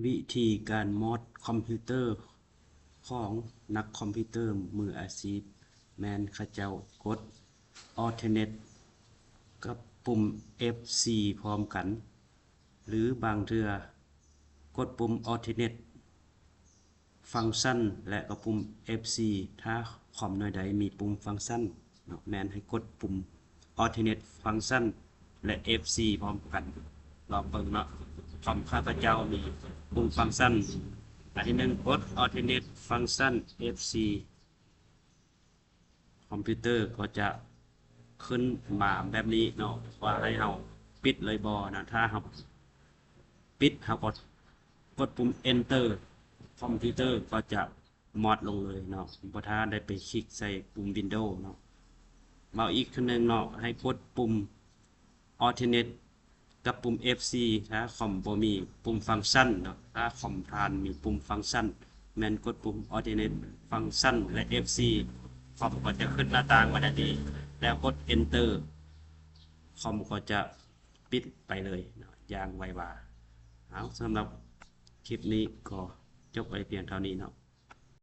ວິທີການມອດຄອມພິວເຕີຂອງນັກຄອມພິວເຕີມືອາຊີບ ແມ່ນເຂົາເຈົ້າກົດ Alternate ກັບປຸ່ມ F C ພ້ອມກັນ ຫຼືບາງເທື່ອກົດປຸ່ມ Alternate Function ແລະກໍປຸ່ມ F C ຖ້າຄອມໜ່ວຍໃດມີປຸ່ມ Function ເນາະ ແມ່ນໃຫ້ກົດປຸ່ມ Alternate Function ແລະ F C ພ້ອມກັນ. ລອງເບິ່ງເນາະ ຄອມຂ້າພະເຈົ້າມີປຸ່ມ Function ອັນທີໜຶ່ງ ກົດ Alternate Function F C ຄອມພິວເຕີກໍຈະຂຶ້ນມາແບບນີ້ເນາະ ວ່າໃຫ້ເຮົາປິດເລີຍບໍ່ນະ. ຖ້າເຮົາປິດ ເຮົາກໍກົດປຸ່ມ Enter ຄອມພິວເຕີກໍຈະມອດລົງເລີຍເນາະ ບໍ່ທັນໄດ້ໄປຄລິກໃສ່ປຸ່ມ Windows ເນາະ. ເວົ້າອີກເທື່ອໜຶ່ງເນາະ ໃຫ້ກົດປຸ່ມ Alternate ກັບປຸ່ມ F C ຖ້າຄອມບໍ່ມີປຸ່ມ Function ເນາະ. ຖ້າຄອມທ່ານມີປຸ່ມ Function ແມ່ນກົດປຸ່ມ Alternate Function ແລະ F C ຄອມກໍຈະຂຶ້ນໜ້າຕ່າງມາແບບນີ້ ແລ້ວກົດ Enter ຄອມກໍຈະປິດໄປເລີຍເນາະ ຢ່າງໄວວາ. ເອົາ ສຳລັບຄລິບນີ້ກໍຈົບໄວ້ພຽງເທົ່ານີ້ເນາະ.